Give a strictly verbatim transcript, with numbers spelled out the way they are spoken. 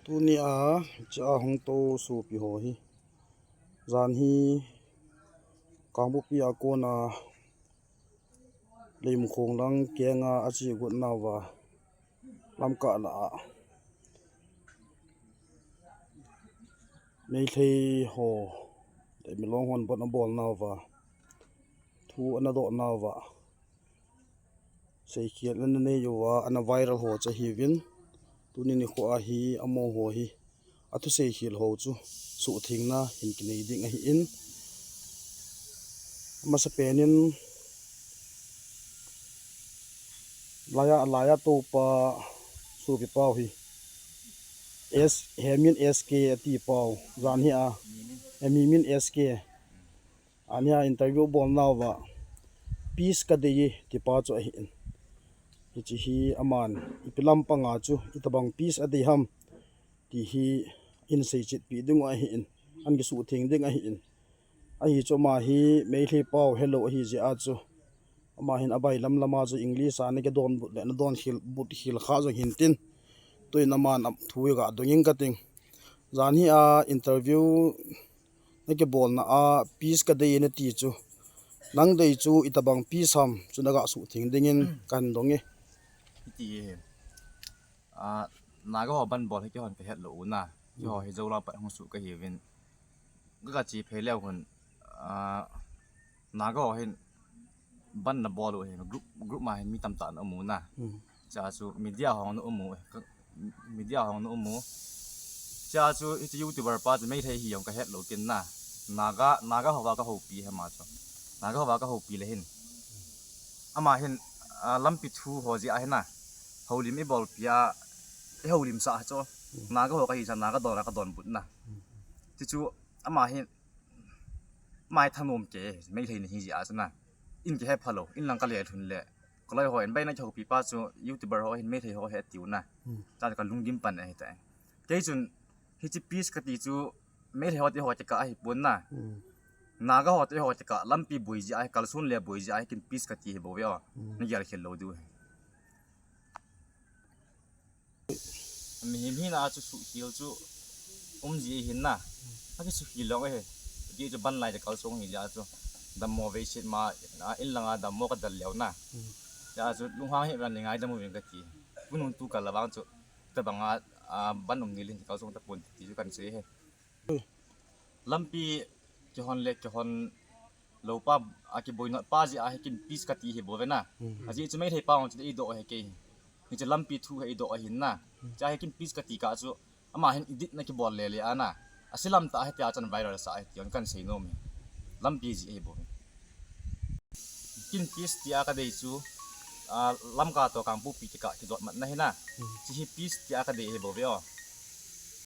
Tuni a, cha hung to sopi ho hi. Jan hi Kangpokpi a kona Leimakhong lang kenga ache got nauva, Lamka lah a Meitei ho, Teimilong hon ban abol nauva, thu ana doh nauva, seikhel ana nei uva, ana viral ho chu ahiuvin. Tuni nikho a hi amaho hi, athusei khel ho chu suhthengna hin kinei ding ahin. Amasapen in laiya, laiya topa sopi pau hi. S, hemin S K ati pau. Jan hi a, hemin S K. Ania interview bol nauva, peace kadei e, tipa chu ahin. Hiche hi aman, ipi lampanga chu, itobang peace adei ham, ti hi ahin seichetpi ding u ahin, ahin kisuhtheng ding ahin. Ahi chu ama hi Meitei pau helou ahi jeh a chu, ama hin abailam lama chu English a ana kidonbut le, ana donkhel, butkhel kha jong hintin. Tuin aman thu hi gadong inge kating. Jan hi a interview nakibolna a peace kadei e nati chu, nang dei chu itobang peace ham chu naga suhtheng dingin kahin dong e. Hiti hi, a, Naga ho ban bol hi keihon kahet lou u na. Keiho hi Jou lam pat hung suh kahiuvin. Kaga che phei leu hun, a, Naga ho hin ban nabol u hin group, group ma hin mi tamtah na um u na. Chua chu media ho na um u, ka, media ho na um u. Chua chu hiche YouTuber pa chu Meitei hi jong kahet lou kit na. Naga, Naga hova kahoupi hi ama chu. Naga hova kahoupi le hin, ama hin, a, lampi thu ho jeh a hin a, houlim ibolpi a, ihoulimsah chu, Naga ho kahi jeh a Naga don a kadonbut na. Ti chu ama hin, ama hi thanom kei, Meitei nahi jeh a chu na. In kihe phalou, in lang kalelhun le, kaloi hon baina kihoupi pa chu, YouTuber ho hin Meitei ho ahi atiu na. Chua kalungdim pan ahitai. Kei chun, hiche peace kati chu, Meitei ho ti ho kikah ahipon na. Naga ho ti ho kikah lampi boi jeh ahi, kalson le boi jeh ahi, ken peace kati hi bou ve o. Nagel khel lou diu hi. Mihem hina a chu suhkhel chu um ji ahin na. Akisuhkhel lou ahi. Ti chu ban lai te kalsong hi jeh a chu, dammo veiset ma, a, in langa dammo kadel leu na. Jeh a chu lunghang hih uvin le ngaidam uvin kati. Tunung tukal a vang chu, tobanga, a, ban um ni le hin kalsong tapon ti chu kahin sei ahi. Lampi kihon le kihon lou pa, akiboinat pa jeh a hi ken peace kati hi bou ve na. Ajeh chu Meitei pa hon chu eidoh ahi kei. Hiche lampi thu hi eidoh ahin na. Chua hi ken peace kati kah chu, ama hin edit na kibol le le a na, ase lam tah ahi tia chun viral sah ahi ti hon kahin sei nom e. Lampi jeh ahi bou ve. Ken peace tia kadei chu, a, Lamka toh Kangpokpi kikah kijotmatna hi na. Hiche hi peace tia kadei ahi bou ve o.